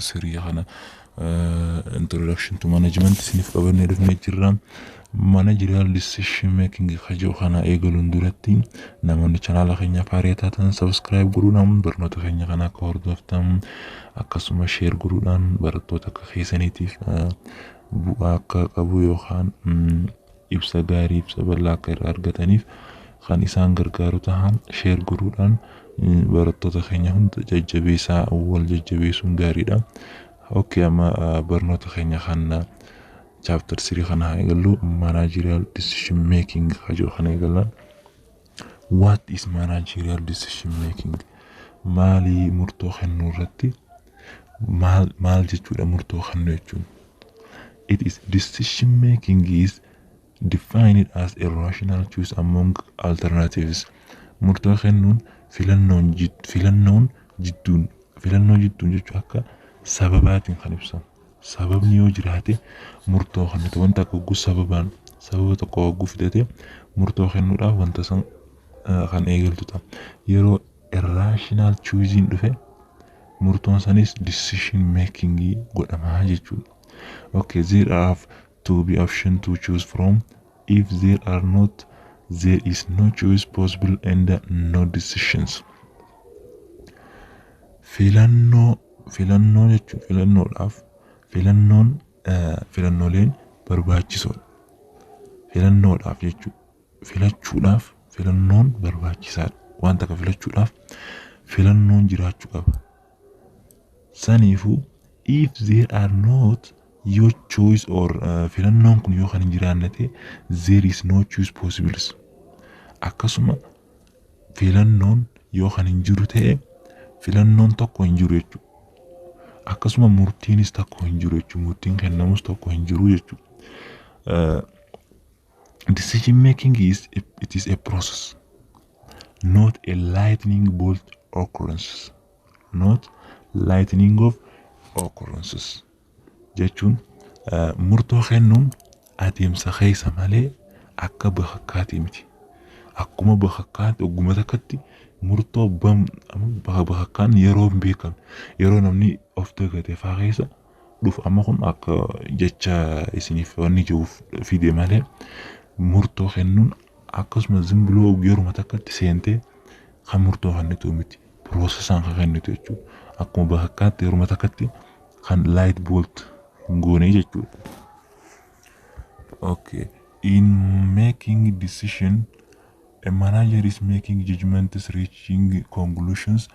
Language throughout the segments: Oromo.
3 kana introduction to management isiniif qabannee dhufnee jirra. Managerial decision making kajoo kana eegaluun duratti namoonni chanaala keenya haaraa taatan subscribe godhuudhaan barnoota keenya kana akka hordoftan, akkasuma share godhuudhaan barattoota akka keessaniitiif bu'aa akka qabu yookaan ibsa gaarii, ibsa bal'aa akka irraa argataniif kan isaan gargaaru tahan share godhuudhaan barattoota keenya hunda jajjabeessaa, wal jajjabeessuun gaariidha. Okay, amma barnoota keenya kan chapter 3 kana haa eegallu. Managerial decision making kajoo kana eegalla. What is managerial decision making? Maali murtoo kennuu irratti maal maal jechuudha murtoo kennuu jechuun? It is decision making is defined as a rational choice among alternatives. Murtoo kennuun filannoon jidduun, filannoo jidduun jechuun akka sababaatiin kan ibsamu. Sababni yoo jiraate murtoo kennitu. Wanta akka hogguu sababaan sababa tokko hogguu fidate murtoo kennuudhaaf wanta san kan eegaltu ta'a. Yeroo irrational choosing dhufe murtoon sanis decision making godhamaa jechuudha. Okay, there are to be option to choose from. If there are not, there is no choice possible and no decisions. Filannoo jechuun filannoodhaaf filannoon filannooleen barbaachisoodha. Filannoodhaaf jechuudha. Filachuudhaaf filannoon barbaachisaadha. Wanta akka filachuudhaaf filannoon jiraachuu qaba. Saniifuu if there are not your choice or filannoon kun yoo kan hin jiraanne ta'e, there is no choice possible. Akkasuma filannoon yoo kan hin jiru ta'e, filannoon tokko hin jiru jechuudha. Akkasuma murtiinis tokko hin jiru jechuudha. Murtiin kennamus tokko hin jiru jechuudha. Decision making is it is a process, not a lightning bolt occurrence. Not lightning of occurrences jechuun murtoo kennuun adeemsa keessa malee akka bakakkaati miti. Akkuma bakakkaatti ogguma takkatti murtoo bakakkaan yeroo hin beekamne, yeroo namni of dagate faa keessa dhufu. Amma kun akka jecha isiniif wanni jiruuf fide malee murtoo kennuun akkasuma zimbuloo yeruma takkatti seentee kan murtoo kennitu miti. Processaan kan kennitu jechuudha. Akkuma bakakkaatti yeruma takkatti kan light bolt hin goone jechuudha. Okay. In making decision, a manager is making judgments, reaching conclusions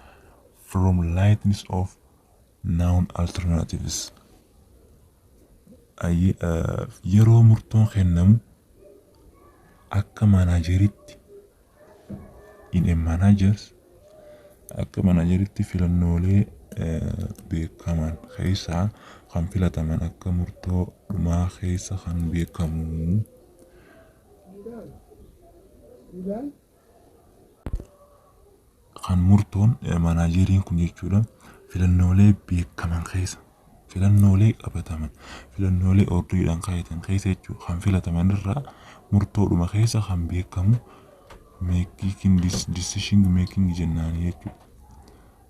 from lightness of known alternatives. Yeroo murtoon kennamu akka manageritti, in a managers, akka manageritti filannoolee beekaman keessaa kan filataman akka murtoo dhumaa keessa kan beekamu kan murtoon manageriin kun jechuudha, filannoolee beekaman keessa, filannoolee qabataman, filannoolee orderiidhaan kaayatan keessa jechuudha, kan filataman irraa murtoodhuma keessa kan beekamu making decision making jennaani jechuudha.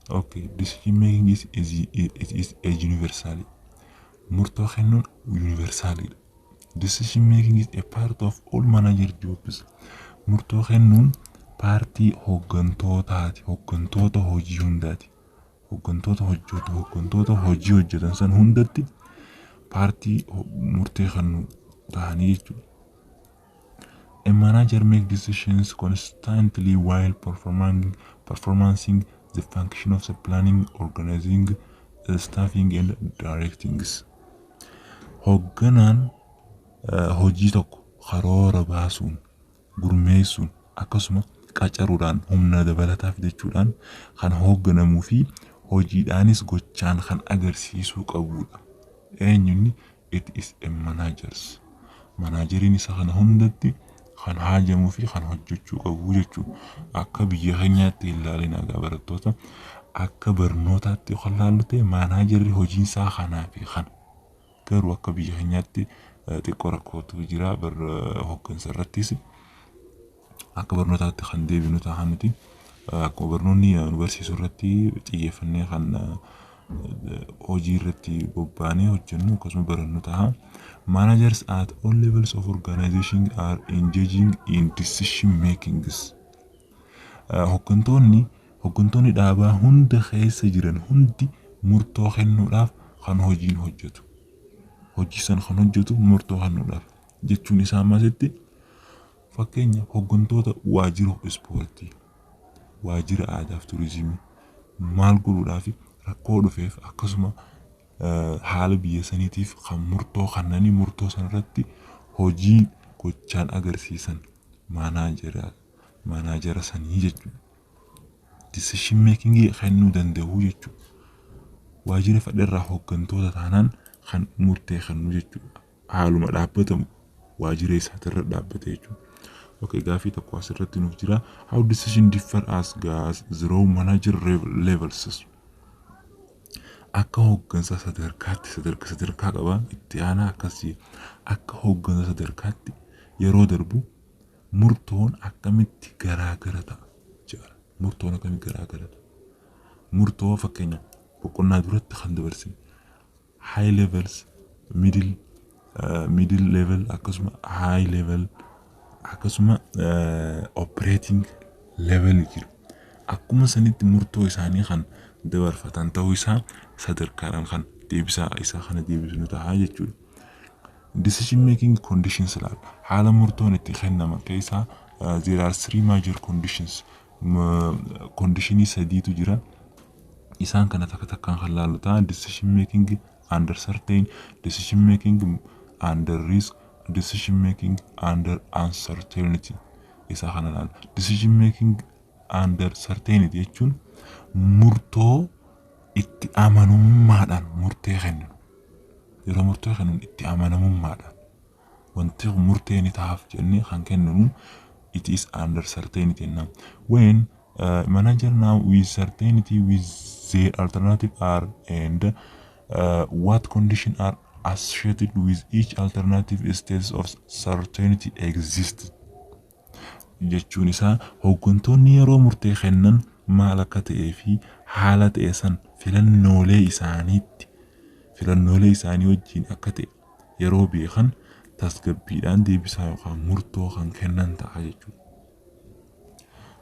Okay, decision making is a universal. Murtoo kennuun universalidha. Decision making is a part of all manager jobs. Murtoo kennuun partii hooggantootaati. Hooggantoota hojii hundaati. Hooggantoota hojjetu, hooggantoota hojii hojjetan san hundatti partii murtee kennu ta'anii jechuudha. A manager make decisions constantly while performing the function of the planning, organizing, staffing and directing. Hoogganaan hojii tokko karoora baasuun, gurmeessuun, akkasuma qacaruudhaan, humna dabalataa fidachuudhaan kan hoogganamuu fi hojiidhaanis gochaan kan agarsiisuu qabudha. Eenyunni? It is a managers. Manageriin isa kana hundatti kan haajamuu fi kan hojjechuu qabu jechuudha. Akka biyya keenyaatti hin ilaalin egaa barattoota, akka barnootaatti kan laallu ta'e managerri hojiinsaa kanaa fi kana. Garuu akka biyya keenyaatti xiqqoo rakkootu jira hooggansa irrattis. Akka barnootaatti kan deebinu ta'a nuti. Akkuma barnoonni nu barsiisu irratti xiyyeeffannee kan hojii irratti bobba'anii hojjennu akkasuma barannu ta'a. Managers at all levels of organization are engaging in decision makings. Hooggantoonni dhaabaa hunda keessa jiran hundi murtoo kennuudhaaf kan hojiin hojjetu. Hojii san kan hojjetu murtoo kennuudhaaf jechuun isaa ammasitti, fakkeenya, hooggantoota waajjira ispoortii, waajjira aadaa fi turizimii maal godhuudhaaf, rakkoo dhufeef akkasuma haala biyya saniitiif kan murtoo kennanii murtoo sanarratti hojii gochaan agarsiisan manager sanii jechuudha. Decision making kennuu danda'u jechuudha. Waajjira fedherraa hooggantoota taanaan kan murtee kennu jechuudha. Haaluma dhaabbatamu waajjira isaatirra dhaabbate jechuudha. Okay, gaafii tokko asirratti nuuf jira. How decision differ as gas zero manager levels. Akka hooggansa sadarkaatti, sadarkaa sadarkaa qaba, itti aanaa akkasii, akka hooggansa sadarkaatti yeroo darbu murtoon akkamitti garaagara ta'a jedha. Murtoon akkamitti garaagara ta'a? Murtoo fakkeenya boqonnaa duratti kan dabarsine high levels, middle level, akkasuma high level, akkasuma operating level jiru. Akkuma sanitti murtoo isaanii kan dabarfatan ta'uu isaa sadarkaadhaan kan deebisaa isaa kana deebisnu ta'a jechuudha. Decision making conditions ilaalla. Haala murtoon itti kennaman keessaa there are three major conditions. Conditionii sadiitu jira. Isaan kana takka takkaan kan laallu ta'a. Decision making under certain, decision making under risk, decision making under uncertainty. Isa kana laalla. Decision making under certainty jechuun murtoo itti amanamummaadhaan murtee kennu. Yeroo murtee kennu itti amanamummaadhaan wanti kun murtee ni ta'aaf jennee kan kenninu, it is under certainty jennaan. When manager now with certainty with their alternative are and what condition are associated with each alternative states of certainty exist jechuun isaa, hooggantoonni yeroo murtee kennan maal akka ta'ee fi haala ta'e san filannoolee isaaniitti, filannoolee isaanii wajjin akka ta'e yeroo beekan tasgabbiidhaan deebisaa yookaan murtoo kan kennan ta'a jechuudha.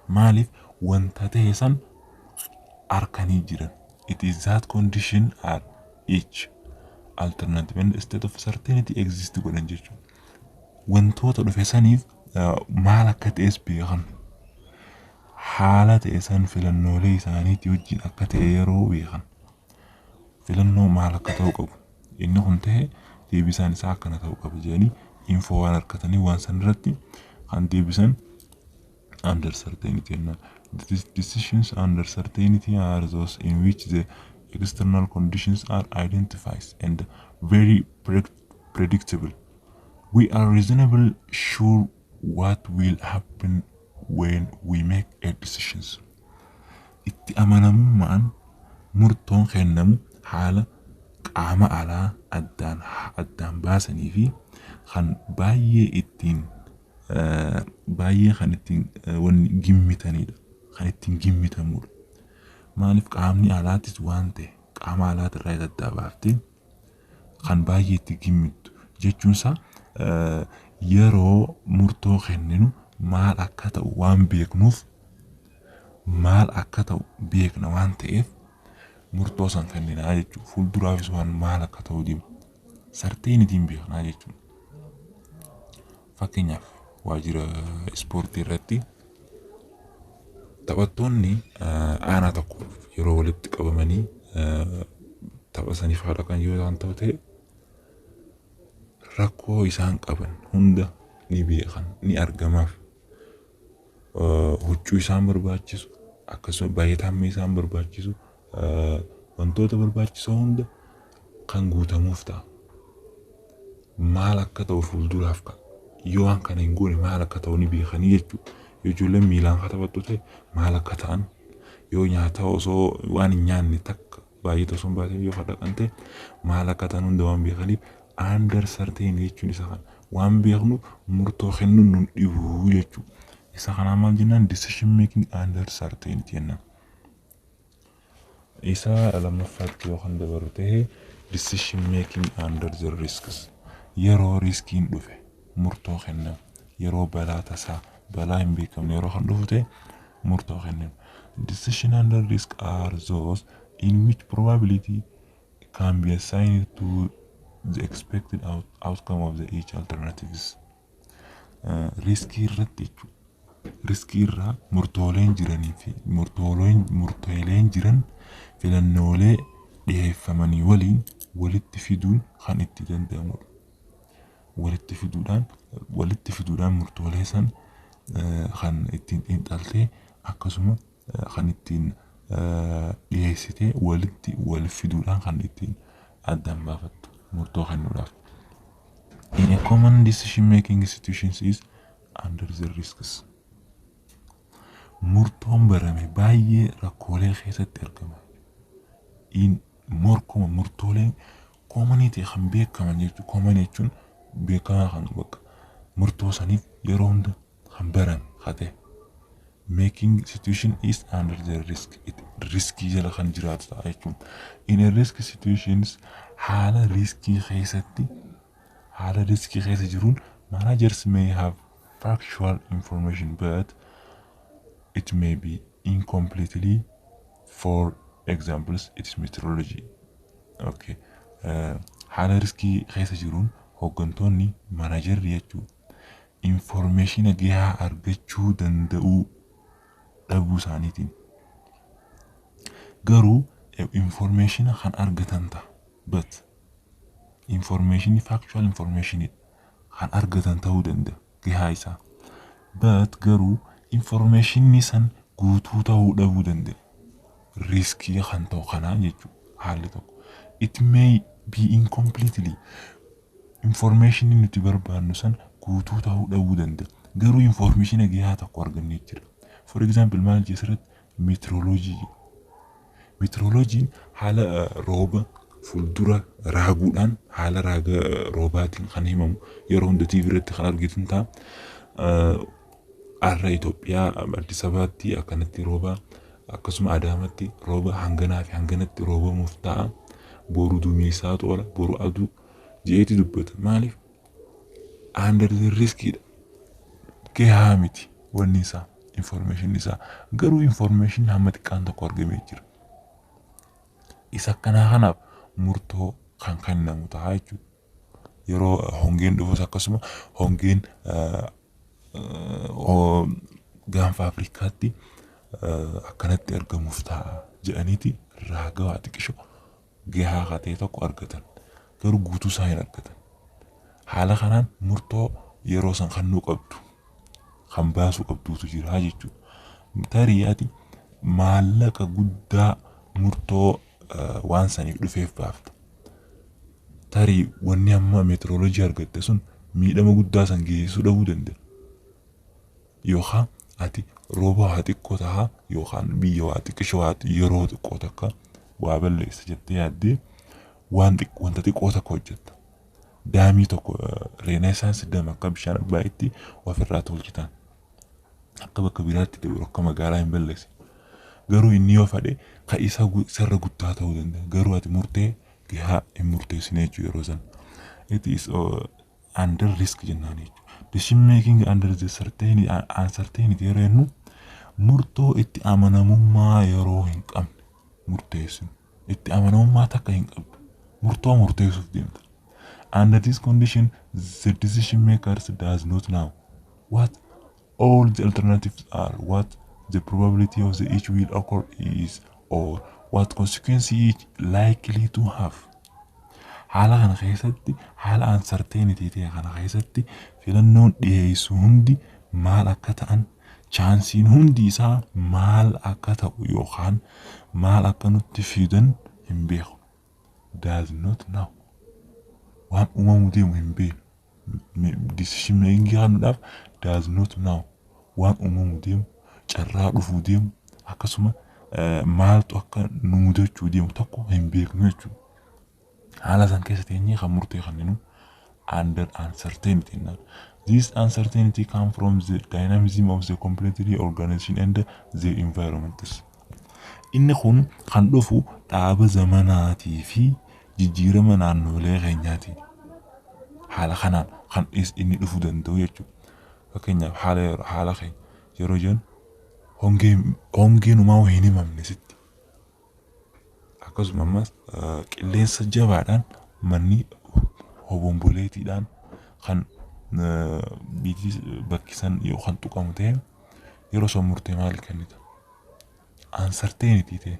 Maaliif? Wanta ta'e san arkanii jiran. It is that condition are each alternative and state of certainty exist godhan jechuudha. Wantoota dhufe saniif maal akka ta'es beekan. Haala ta'e san filannoolee isaaniitii wajjin akka ta'e yeroo beekan. Filannoo maal akka ta'u qabu. Inni kun ta'e deebisaan isaa akkana ta'uu qaba jedhanii info waan harkatanii waan san irratti kan deebisan under certainty jennaan. These decisions under certainty are those in which the external conditions are identified and very predictable. We are reasonably sure what will happen when we make a decisions. Itti amanamummaan murtoon kennamu haala qaama alaa addaan baasanii fi kan baay'ee ittiin baay'ee kan ittiin wanni gimmitanidha. Kan ittiin gimmitamudha. Maaliif? Qaamni alaatis waan ta'e qaama alaatirraa adda baaftee kan baay'ee itti gimmittu jechuunsaa, yeroo murtoo kenninu maal akka ta'u waan beeknuuf, maal akka ta'u beekna waan ta'eef murtoo san kenninaa jechuudha. Fuulduraafis waan maal akka ta'u deemu certaintyn beeknaa jechuudha. Fakkeenyaaf, waajjira ispoortii irratti taphattoonni aanaa tokko yeroo walitti qabamanii tapha saniif haadha kan yoo ta'an ta'u ta'e, rakkoo isaan qaban hunda ni beekan, ni argamaaf. Huccuu isaan barbaachisu, akkasuma baay'atamee isaan barbaachisu, wantoota barbaachisoo hunda kan guutamuuf ta'a. Maal akka ta'u fuulduraaf ka'a. Yoo waan kana hin goone maal akka ta'u ni beekanii jechuudha. Yoo ijoolleen miilaan haa taphattu ta'e maal akka ta'an, yoo nyaata osoo waan hin nyaanne takka baay'ee osoo hin baatin yoo dhaqan ta'e maal akka ta'an hunda waan beekaniif, under certain jechuun isa kana. Waan beeknu murtoo kennuun nun dhibuu jechuudha. Isa kanaa maal jennaan? Decision making under certainty jennaan. Isa lammaffaatti yoo kan dabaru ta'e, decision making under the risks, yeroo riskiin dhufe murtoo kennamu, yeroo balaa tasaa, balaa hin beekamne yeroo kan dhufu ta'e murtoo kennamu. Decision under risk are those in which probability can be assigned to the expected outcome of the each alternatives. Riskii irratti jechuudha. Riskii irraa murtooleen jiranii fi murtooleen jiran filannoolee dhiyeeffamanii waliin walitti fiduun kan itti danda'amudha. Walitti fiduudhaan murtoolee san kan ittiin xiinxaltee, akkasuma kan ittiin dhiyeessitee walitti wal fiduudhaan kan ittiin addaan baafattu murtoo kennuudhaaf. In a common decision making situations is under the risks. Murtoon barame baay'ee rakkoolee keessatti argama. In more common, murtooleen commonii ta'e kan beekaman jechuudha. Common jechuun beekamaa, kan bakka murtoo saniif yeroo hunda kan barame haa ta'e. Making situation is under the risk. Riskii jala kan jiraatu ta'a jechuudha. In a risk situations, haala riskii keessatti, haala riskii keessa jiruun, managers may have factual information, but it may be incompletely. For examples, its meteorology. Okay. Haala riskii keessa jiruun hooggantoonni, managerri jechuudha, informationa gahaa argachuu danda'uu dhabuu isaaniitiin garuu informationa kan argatan ta'a, but information, factual information kan argatan ta'uu danda'a gahaa isaa, but garuu informationni san guutuu ta'uu dhabuu danda'a. Riskii kan ta'u kanaa jechuudha. Haalli tokko it may be incompletely, information nuti barbaannu san guutuu ta'uu dhabuu danda'a, garuu information gahaa tokko argannee jira. For example, maal jee asirratti? Meteorology. Meteorologyn haala rooba fuuldura raaguudhaan, haala raaga roobaatiin kan himamu, yeroo hunda TV irratti kan argitan ta'a. Har'a Itoophiyaa Addis Ababaatti akkanatti rooba, akkasuma Adaamatti rooba hanganaa fi hanganatti roobamuuf ta'a. Boru duumessaatu oola, boru aduu je'eeti dubbata. Maaliif? Under the riskiidha. Gahaa miti wanni isaa, information isaa, garuu information hamma xiqqaan tokko argamee jira. Isa akkanaa kanaaf murtoo kan kennamu ta'a jechuudha. Yeroo hongeen dhufus akkasuma hongeen gaanfa Afrikaatti akkanatti argamuuf ta'a jedhaniiti raaga waa xiqqisho gahaa ta'e tokko argatan. Garuu guutuu isaa hin argatan. Haala kanaan murtoo yeroo san kennuu qabdu, kan baasuu qabduutu jira jechuudha. Tarii ati maallaqa guddaa murtoo waan saniif dhufeef baafta. Tarii wanni amma meteorology argatte sun miidhama guddaa san geessisuu dhabuu danda'a. Yookaan ati rooba waa xiqqoo tahaa yookaan biyya waa xiqqisho waa yeroo xiqqoo takka waa balleessa jettee yaaddee waan wanta xiqqoo takka hojjetta. Damii tokko, Renaissance Dam, akka bishaan Abbaayitti ofirraa tolchitan. Akka bakka biraatti dabru, akka magaalaa hin balleessine. Garuu inni yoo fedhe ka isa isarra guddaa ta'uu danda'a. Garuu ati murtee gahaa hin murteessine jechuudha yeroo sana. It is under risk jennaan jechuudha. Decision making under the certainty, uncertainty yeroo jennu, murtoo itti amanamummaa yeroo hin qabne murteessinu. Itti amanamummaa takka hin qabdu. Murtoo murteessuuf deemta. Under this condition, the decision makers does not know what all the alternatives are, what the probability of the each will occur is, or what consequence each likely to have. Haala kana keessatti, haala uncertainty ta'e kana keessatti, filannoon dhiyeessu hundi maal akka ta'an, chanceiin hundi isaa maal akka ta'u yookaan maal akka nutti fidan hin beeku. Does not know. Waan uumamuu deemu hin beeknu. Decision making kennuudhaaf does not know. Waan uumamuu deemu, carraa dhufuu deemu, akkasuma maaltu akka nu mudachuu deemu tokko hin beeknu jechuudha. Haala san keessa teenyee kan murtee kenninu under uncertainty jennaan. This uncertainty come from the dynamism of the completely organization and the environments. Inni kun kan dhufu dhaaba zamanaatii fi jijjiirama naannolee keenyaati. Haala kanaan kan inni dhufuu danda'u jechuudha. Fakkeenyaaf, haala keenya yeroo jennu, hongeen uumaa hin himamne sitti. Akkasuma ammas qilleensa jabaadhaan manni hobomboleetiidhaan kan bakki san yookaan tuqamu ta'e, yeroo san murtee maal kennita? Uncertainty ta'e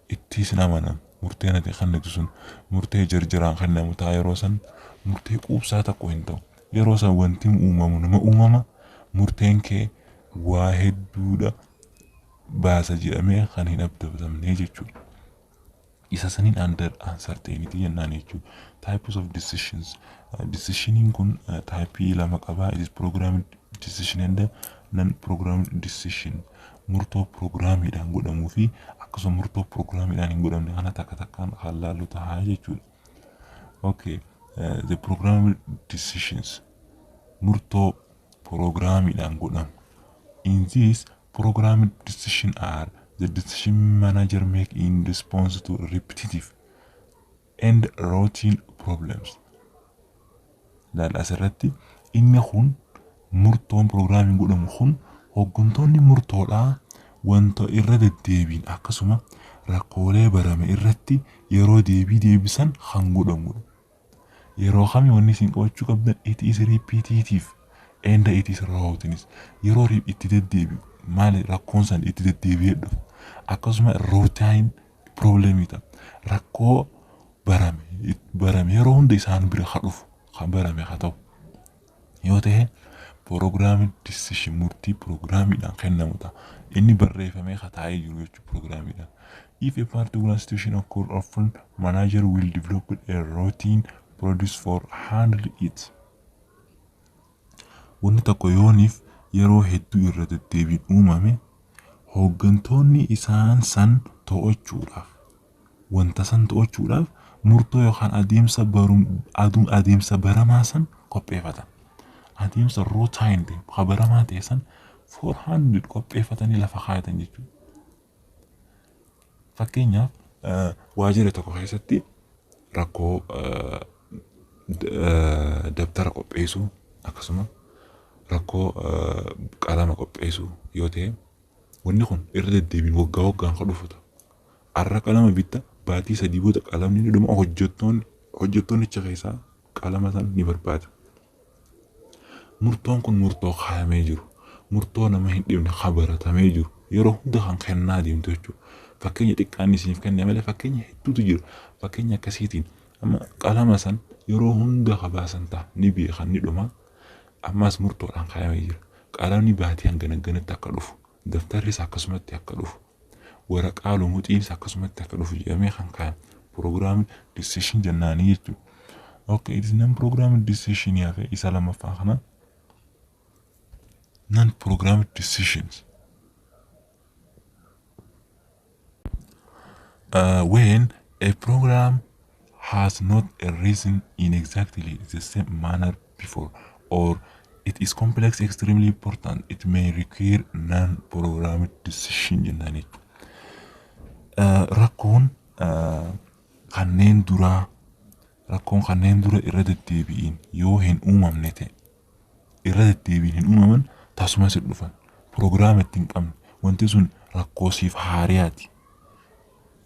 ittis hin amanamu. Murteen ati kennitu sun murtee jarjaraan kennamu ta'a. Yeroo san murtee quubsaa tokko hin ta'u. Yeroo san wanti uumamu nama uumama, murteen kee waa hedduudha baasa jedhamee kan hin abdatamne jechuudha. Isa saniin under uncertainty jennaan jechuudha. Types of decisions. Decisioniin kun type lama qaba. It is programmed decision and non-programmed decision. Murtoo programmiidhaan godhamuu fi akkasuma murtoo programmiidhaan hin godhamne kana takka takkaan kan laallu ta'a jechuudha. Okay. The programmed decisions. Murtoo programmiidhaan godhamu. In this, programmed decision are the decision manager make in response to repetitive and routine problems. Laal, asirratti inni kun murtoon programmiin godhamu kun hooggantoonni murtoodhaa wanta irra deddeebiin akkasuma rakkoolee barame irratti yeroo deebii deebisan kan godhamudha. Yeroo kami wanni isin qabachuu qabdan, it is repetitive and it is routine. Yeroo itti deddeebi'u maali, rakkoon san itti deddeebi'ee dhufa. Akkasuma routine problemii ta'a. Rakkoo barame yeroo hunda isaan bira haa dhufu, kan barame haa ta'u. Yoo ta'e, programmii decision, murtii programmiidhaan kennamu ta'a. Inni barreeffamee haa taa'ee jiru jechuudha programmiidhaan. If a particular situation occur often, manager will develop a routine procedure for handle it. Wanni tokko yooniif yeroo hedduu irra deddeebiin uumame, hooggantoonni isaan san to'achuudhaaf, wanta san to'achuudhaaf murtoo yookaan adeemsa adeemsa baramaa san qopheeffatan. Adeemsa routine ta'e baramaa ta'e san for handle qopheeffatanii lafa kaayatan jechuudha. Fakkeenyaaf, waajjira tokko keessatti rakkoo dabtara qopheessuu, akkasuma rakkoo qalama qopheessuu yoo ta'e, wanni kun irra deddeebiin waggaa waggaan kan dhufu ta'a. Har'a qalama bitta, baatii 3 booda qalamni ni dhuma, hojjettoonni achi keessaa qalama sana ni barbaadu. Murtoon kun murtoo kaayamee jiru, murtoo nama hin dhibne, kan baratamee jiru, yeroo hunda kan kennaa deemtu jechuudha. Fakkeenya xiqqaan isiniif kenne malee fakkeenya hedduutu jira. Fakkeenya akkasiitiin amma qalama san yeroo hunda kabaasan ta'a, ni beekan, ni dhuma, ammas murtoodhaan kaayamee jira. Qalamni baatii hangana ganatti akka dhufu, daftarris akkasumatti akka dhufu, waraqaa lumuxiinis akkasumatti akka dhufu jedhamee kan kaayame programmii decision jennaanii jechuudha. Okay, it is non programmed decision hafe isa lammaffaa kana, non programmed decisions. When a program has not arisen in exactly the same manner before or it is complex, extremely important, it may require non-programmed decision jennaan jechuudha. Rakkoon kanneen duraa, rakkoon kanneen dura irra deddeebi'iin yoo hin uumamne ta'e, irra deddeebiin hin uumaman, tasumas hin dhufan, proogiraama itti hin qabne, wanti sun rakkoo siif haariyaati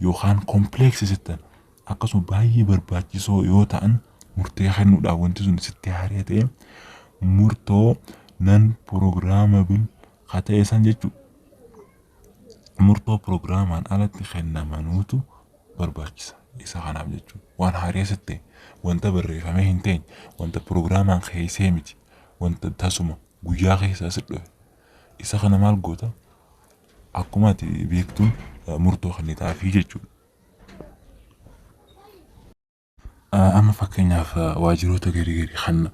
yookaan complex sittan, akkasuma baay'ee barbaachisoo yoo ta'an, murtee kennuudhaaf wanti sun sitti haariyaa ta'e, murtoo non programmable haa ta'e san jechuudha. Murtoo programmaan alatti kennamanuutu barbaachisa isa kanaaf jechuudha. Waan haariyaa sitti ta'e, wanta barreeffamee hin teenye, wanta programmaan keessee miti, wanta tasuma guyyaa keessaa si dhufe. Isa kana maal goota? Akkuma ati beektuun murtoo kennitaafii jechuudha. Amma fakkeenyaaf, waajjiroota garii garii kan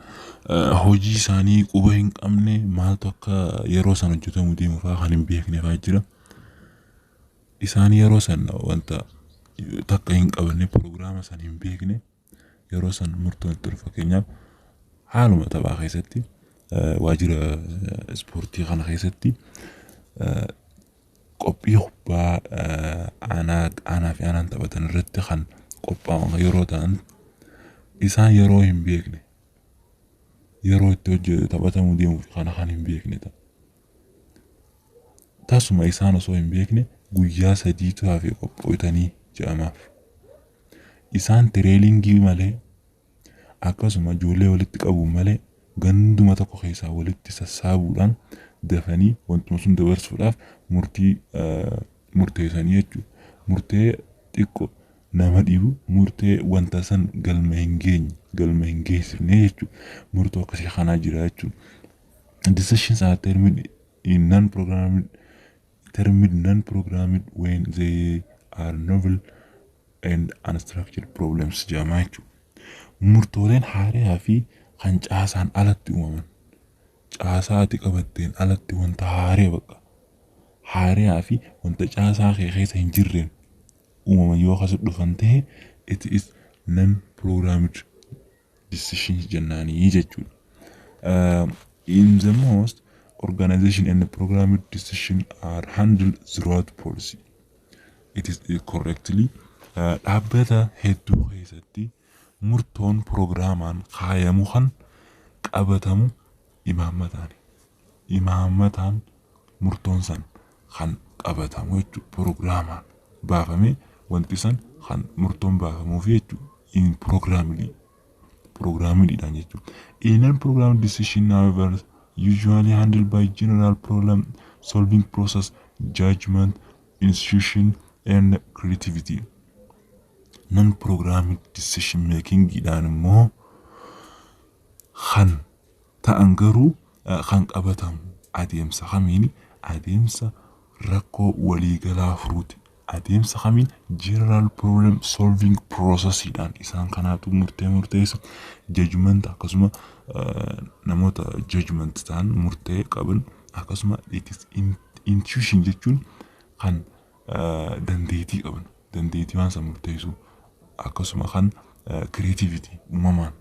hojii isaanii quba hin qabne, maaltu akka yeroo san hojjetamuu deemu fa'aa kan hin beekne fa'aa jira. Isaan yeroo san wanta takka hin qabanne, proogiraama san hin beekne, yeroo san murtoon itti dhufu, fakkeenyaaf haaluma taphaa keessatti, waajjira ispoortii kana keessatti Qophii kubbaa aanaa fi aanaan taphatan irratti kan qophaa'an yeroo ta'an, isaan yeroo hin beekne, yeroo itti hojii taphatamuu deemuuf kana kan hin beekne ta'a. Tasuma isaan osoo hin beekne guyyaa 3tu hafe qophooytanii jedhamaaf. Isaan trainingii malee, akkasuma ijoollee walitti qabuun malee, ganduma tokko keessaa walitti sassaabuudhaan dafanii wantuma sun dabarsuudhaaf murtii murteessanii jechuudha. Murtee xiqqoo nama dhibu, murtee wanta san galma hin geenye, galma hin geessifne jechuudha. Murtoo akkasii kanaa jira jechuudha. Decisions are termed in non-programmed termed non-programmed when they are novel and unstructured problems jedhama jechuudha. Murtooleen haaraa fi kan caasaan alatti uumaman, caasaa ati qabatteen alatti wanta haaree bakka haaraa fi wanta caasaa kee keessa hin jirreen uumaman yoo akkas dhufan ta'e, it is non programmed decisions jennaanii jechuudha. In the most organization and programmed decision are handled throughout policy. It is correctly dhaabbata hedduu keessatti murtoon pirogiraamaan kaayamu kan qabatamu imaammataani. Imaammataan murtoon san kan qabatamu jechuudha. Pirogiraamaan baafamee wanti san kan murtoon baafamuuf jechuudha. In programming programmingidhaan jechuudha. In non-programmed decision, however, usually handled by general problem solving process, judgment, intuition and creativity. Non-programmed decision makingidhaan immoo kan ta'an garuu kan qabatamu adeemsa kamiini? Adeemsa rakkoo waliigalaa furuuti. Adeemsa kamiin? General problem solving processiidhaan isaan kanaatu murtee murteessa, judgment, akkasuma namoota judgment ta'an, murtee qaban, akkasuma it is intuition jechuun kan dandeettii qaban, dandeettii waan san murteessuu, akkasuma kan creativity uumamaan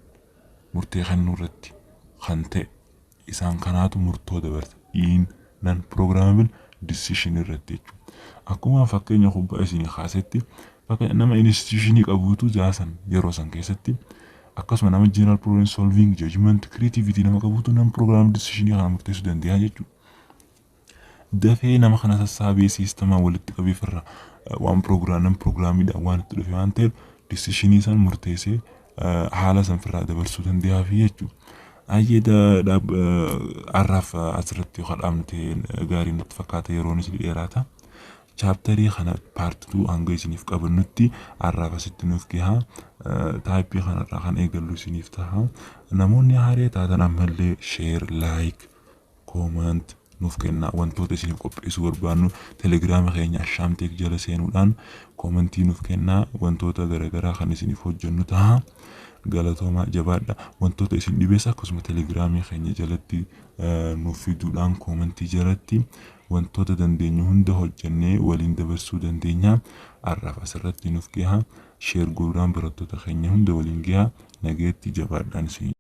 murtee kennuu irratti kan ta'e, isaan kanaatu murtoo dabarsa in non programmable decision irratti jechuudha. Akkuma fakkeenya kubbaa isinii kaasetti, nama institutionii qabuutu jaasan yeroo san keessatti, akkasuma nama general problem solving, judgment, creativity nama qabuutu non programmable decisionii kana murteessuu danda'a jechuudha. Dafee nama kana sassaabee siistamaa walitti qabeefirra waan program non programmiidhaan waan itti dhufe waan ta'eef, decisionii san murteessee haala san firraa dabarsuu danda'aafi jechuudha. Ayyee, har'aaf asirratti yoo dhaabnu ta'e gaarii natti fakkaata, yeroonis dheeraata. Chapterii kana part 2 hanga isiniif qabannutti har'aaf asitti nuuf gahaa. Typeii kanarraa kan eegallu isiniif ta'a. Namoonni haaree taatan ammallee share, like, comment nuuf kennaa. Wantoota isiniif qopheessuu barbaannu telegiraama keenya Ashaamteek jala seenuudhaan commentii nuuf kennaa, wantoota garaagaraa kan isiniif hojjennu ta'a. Galatoomaa, jabaadha. Wantoota isin dhibeessa akkasuma telegiraamii keenya jalatti nuuf fiduudhaan commentii jalatti wantoota dandeenyu hunda hojjennee waliin dabarsuu dandeenya. Har'aaf asirratti nuuf gahaa. Share godhuudhaan barattoota keenya hunda waliin gahaa. Nageetti, jabaadhaan isin.